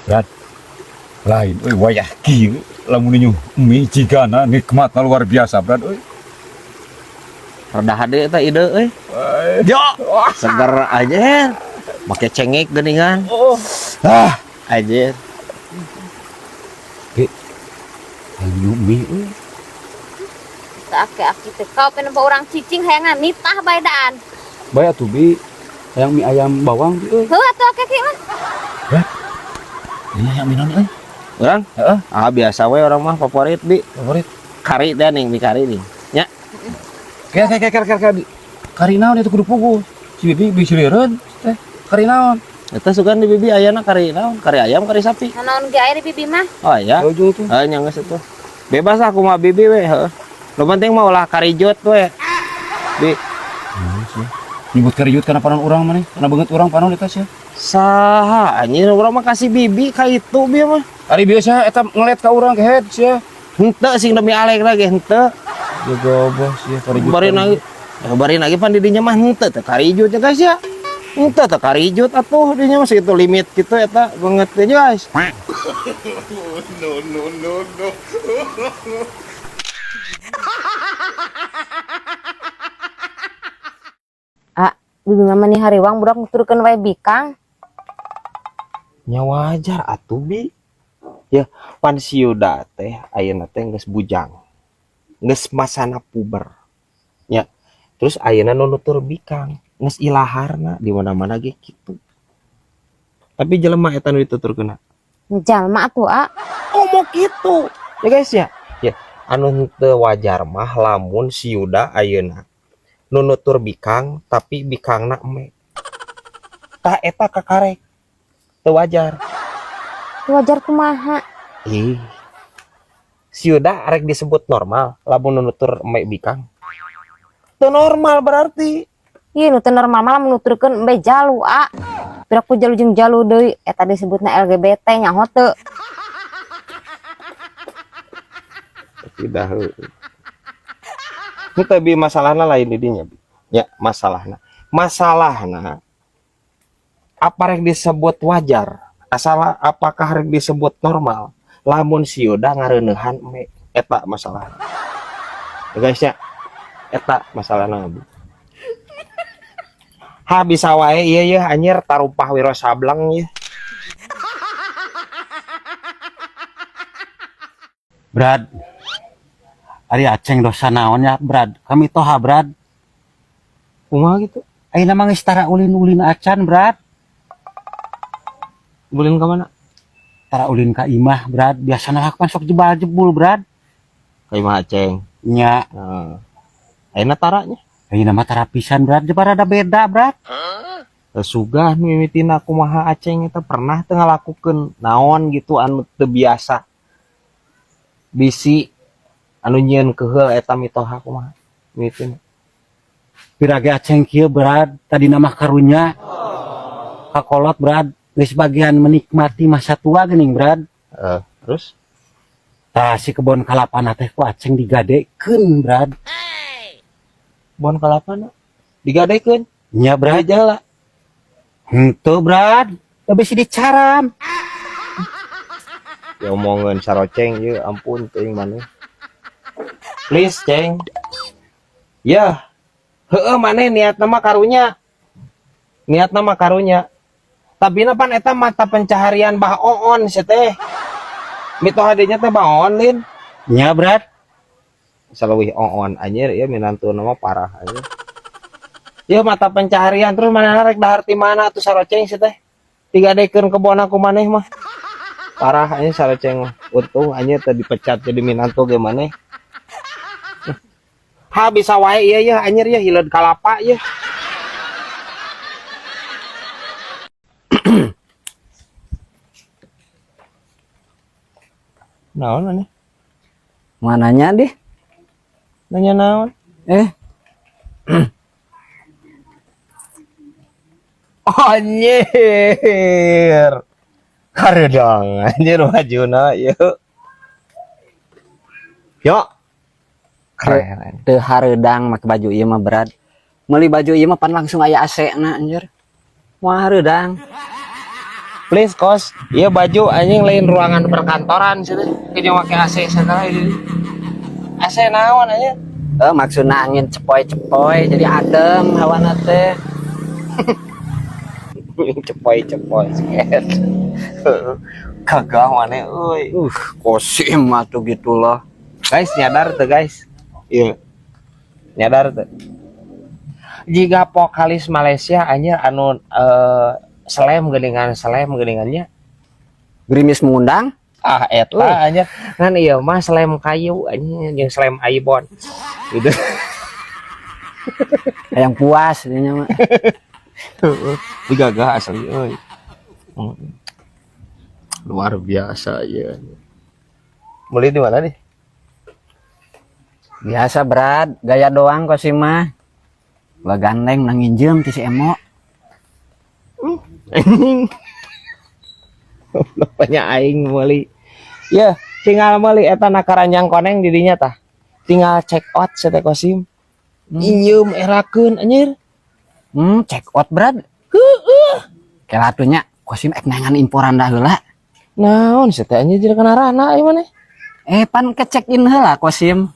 Brad. Lain euy wayah kieu lamun ninyuh mie jigana nikmatna luar biasa, Brad euy. Rada hade eta ide euy. Jo. Seger aja. Make cengek geuningan. Oh. Ah, anjir. Bi. Hayang ninyuh mie euy. Teu aki-aki teh kau pengen urang cicing hayangan nitah bae daan. Bae atuh Bi. Hayang mie ayam bawang Bi euy. Heuh atuh aki-aki mah. Brad. Ini hayang mie naon euy? Urang? Heeh. Ah, biasa we urang mah favorit Bi. Favorit. Kari teh ning, mie kari ning. Nya. Kayak kayak kayak kayak kayak kari naon itu kudu puguh. Si Bibi bisi lieureun teh. Kari naon? Eta sugan di Bibi ayana kari naon? Kari ayam, kari sapi. Naon ge aya di Bibi mah? Oh iya. Ujung tuh. Heeh, nya geus atuh. Bebas lah kumaha Bibi we, heeh. Nu penting mah ulah karijut we. Bi. Nyebut karijut kana panon urang maneh, kana beungeut urang panon eta sia. Saha anjir urang mah kasih Bibi ka itu bieu mah. Ari biasa eta ngelet ka urang kehed sia. Henteu sing demi alek lagi henteu. Ya gobah sia karijut. Bari lagi. Ya, bari lagi pan di dinya mah henteu teh karijut ya guys ya. Henteu teh karijut atuh dinya mah segitu limit gitu eta beungeut teh guys. No, no, no, no. Ah, Bibi mah nih hariwang budak nuturkeun wae bikang. Nya wajar atuh Bi. Ya pan si Yuda teh ayeuna teh geus bujang. Geus masana puber. Nya. Terus ayeuna nu nutur bikang, geus ilaharna di mana-mana ge kitu. Tapi jelema eta nu dituturkeunna. Jalma atuh, A. Komo kitu. Ya guys ya. Ya, anu henteu wajar mah lamun si Yuda ayeuna nu nutur bikang tapi bikangna eme. Tah eta kakarek. Teu wajar. Teu wajar kumaha? Ih. Si Yuda arek disebut normal lamun nu nutur eme bikang. Teu normal berarti. Ih, nu teu normal mah lamun nuturkeun embe jalu, A. Piraku jalu jeung jalu deui eta disebutna LGBT nyaho teu. Tidak heuh. Ini tapi masalahna lain di dinya, Bi. Ya, masalahna. Masalahna apa rek disebut wajar? Asal apakah rek disebut normal? Lamun si Yuda ngareuneuhan eme eta masalahna. Ya guys ya. Eta masalahna, Bi. Ha bisa wae ieu yeuh anjir tarumpah Wiro Sableng ieu. Brad. Ari Aceng dosa naon ya, Brad? Kami toha, Brad. Kumaha gitu? Ayeuna mah geus tara ulin-ulin acan, Brad. Ulin ka mana? Tara ulin ka imah, Brad. Biasana mah kan sok jebal-jebul, Brad. Ka imah Aceng. Nya. Heeh. Ayeuna tara nya. Ayeuna mah tara pisan, Brad. Jebal rada beda, Brad. Sugah mimitina kumaha Aceng eta pernah teu ngalakukeun naon gitu anu teu biasa. Bisi anu nyieun keheul eta mitoha kumaha mimitina. Pirage Aceng kieu, Brad, tadina mah karunya. Kakolot, Brad, geus bagian menikmati masa tua geuning, Brad. Terus? Tah si kebon kalapana teh ku Aceng digadekeun, Brad. Kebon kalapana digadekeun? Nya, Brad. Jala. Henteu, Brad. Da bisi dicaram. Ya omongan saroceng ieu ampun teuing maneh. Please, Ceng. Ya. Heeh maneh niatna mah karunya. Niatna mah karunya. Tapi na pan eta mata pencaharian Bah Oon sia teh. Mitoha dinya teh Bah Oon lin. Nya, Brad. Saleuwih Oon anjir ieu minantuna mah parah anjir. Ya mata pencaharian terus manehna rek dahar ti mana atuh saroceng sia teh. Digadekeun kebon aku maneh mah. Parah anjir saroceng mah. Untung anjir teh dipecat jadi minantu ge maneh. Ha bisa wae ieu yeuh anjir yeuh hileud kalapa yeuh. Naon aneh? Mananya deh? Nanya naon? Anjir. Karedang anjir bajuna yeuh. Yo. Keren. Teu hareudang make baju ieu mah, Brad. Meuli baju ieu mah pan langsung aya AC na anjir. Moal hareudang. Please kos, iya baju anjing lain ruangan perkantoran sih teh. Kejong make AC segala ini. AC naon anjing? Eh, maksudna angin cepoi-cepoi jadi adem hawana teh. Cepoi-cepoi sket. Gagah maneh euy. Kosim atuh gitu loh. Guys, nyadar tuh guys. Iya. Nyadar tuh. Jika vokalis Malaysia anjir anu Slam geuningan Slam geuningannya. Gerimis mengundang. Ah eta anjir. Ngan ieu mah Slam kayu anjing jeung Slam Aibon. Gitu. Yang puas dinya mah. Gagah asli euy. Luar biasa ya. Beli di mana nih? Biasa berat, gaya doang kosim mah. Gua gandeng nang nginjem ti si Emo. Anjing. Banyak aing meuli. Ya, tinggal meuli eta na karanjang koneng di dinya tah. Tinggal check out sete kosim. Inyeum erakeun anjir. Check out berat. Heeh. Kela atuh nya kosim ek nangan imporan dah heula. Naon sete anjir jadi kana ieu maneh? Eh pan ke check in heula kosim.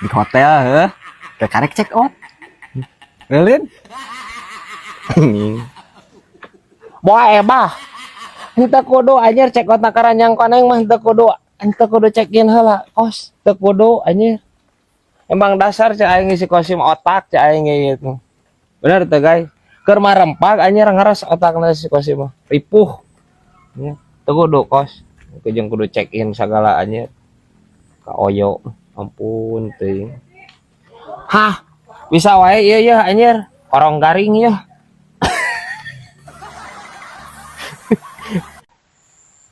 Di hotel heuh. Ke karek check out. Relin? Anjing. Boa ebah. Henteu kudu anjir check out na karanjang koneng mah henteu kudu check in heula kos. Teu kudu anjir. Emang dasar cek aing si kosim otak cek aing gitu. Bener teu guys? Keur marempak anjir ngaras otakna si kosim mah. Ripuh. Ya, teu kudu kos. Jeung kudu check in sagala anjir. Ka oyo. Ampun teuing. Hah, bisa wae ieu ya anjir. Korong garing ya.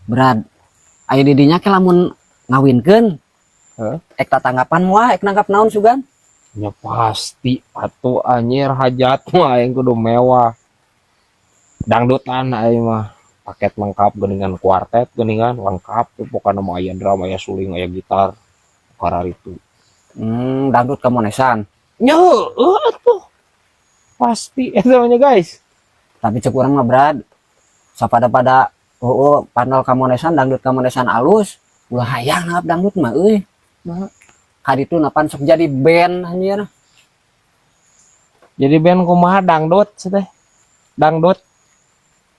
Brad, aya di dinya ke lamun ngawinkeun. Heuh? Ek tatanggapan moal, ek nanggap naon sugan? Ya pasti atuh anjir hajat mah aing kudu mewah. Dangdutan aing mah paket lengkap geuningan kuartet geuningan lengkap pokokna mah aya drum, aya suling, aya gitar. Kararitu. Dangdut kamonesan. Nya heueuh atuh. Pasti eta mah nya guys. Tapi cek urang mah Brad, sapada-pada oh, panel kamonesan dangdut kamonesan alus, ulah hayang nanggap dangdut mah euy. Nah. Kaditu napan sok jadi band anjir. Jadi band kumaha dangdut sih teh? Dangdut.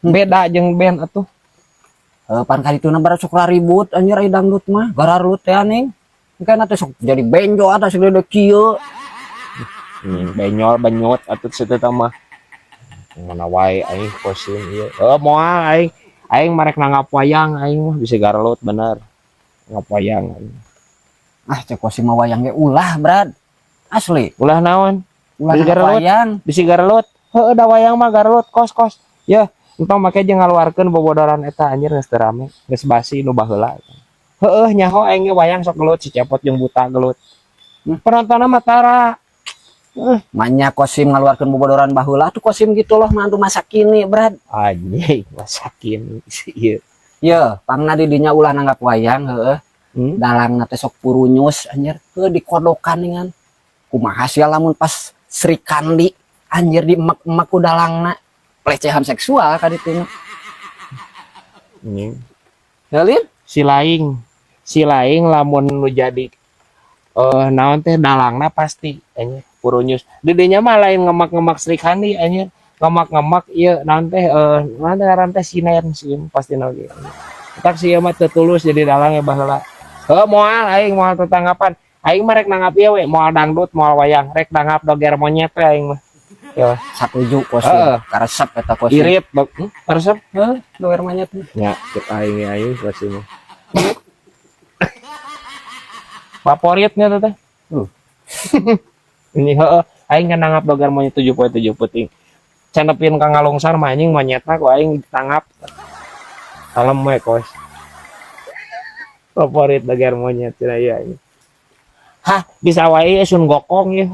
Beda jeung band atuh. Pan kadituna baru sok ribut anjir aya dangdut mah, gararlut teh aning. Engke teh sok jadi benjo atas gede kieu. Benyol benyot atuh situ teh mah. Mana wae aing kosim ieu. Heuh moal aing. Aing marek nanggap wayang aing mah bisa garlut bener. Nanggap wayang aing. Ah cek kosim mah wayang ge ulah, Brad. Asli. Ulah naon? Ulah Bisa nanggap garlut. wayang. Bisi garlut. Heueuh da wayang mah garlut kos-kos. Yeuh, entong make jeung ngaluarkeun bobodoran eta anjir geus teu rame, geus basi nu baheula. Heueuh nyaho aing ge wayang sok gelut si cepot jeung buta gelut. Penontonnya mah tara. Manya kosim ngaluarkeun bobodoran baheula tuh kosim gitu loh mantu masa kini, Brad. Anjing, masa kini sih ieu. Ye, pangna di dinya ulah nanggap wayang heueuh. Dalangna teh sok purunyus anjir, heuh dikodokan dengan kumaha sia lamun pas Sri Kandi anjir di emak-emak ku dalangna pelecehan seksual ka ditu. Anjing. Ya lin? Si laing lamun nu jadi naon teh dalangna pasti anjir purunyus. Di dinya mah lain ngemak-ngemak Sri Kandi anjir, ngemak-ngemak ieu naon teh naon teh ngaran teh sinen sih pasti oge. Tak sih mah teu tulus jadi dalang ya baheula. Heuh moal aing moal tetanggapan. Aing mah rek nanggap ieu we, moal dangdut, moal wayang, rek nanggap doger monyet we aing mah. Ya. Satuju kosim. Heeh. Karesep eta kosim. Irit, karesep? Heuh, doger monyet. Ya, cek aing ya aing kosim mah. Favoritnya tuh teh. Ini heeh, aing kan nanggap doger monyet 7 poe 7 peuting. Canepin ka ngalungsar mah anjing monyetna ku aing ditangap. Kalem we kos. Favorit doger monyet cenah ieu anjing. Hah, bisa wae Sun Gokong ieu.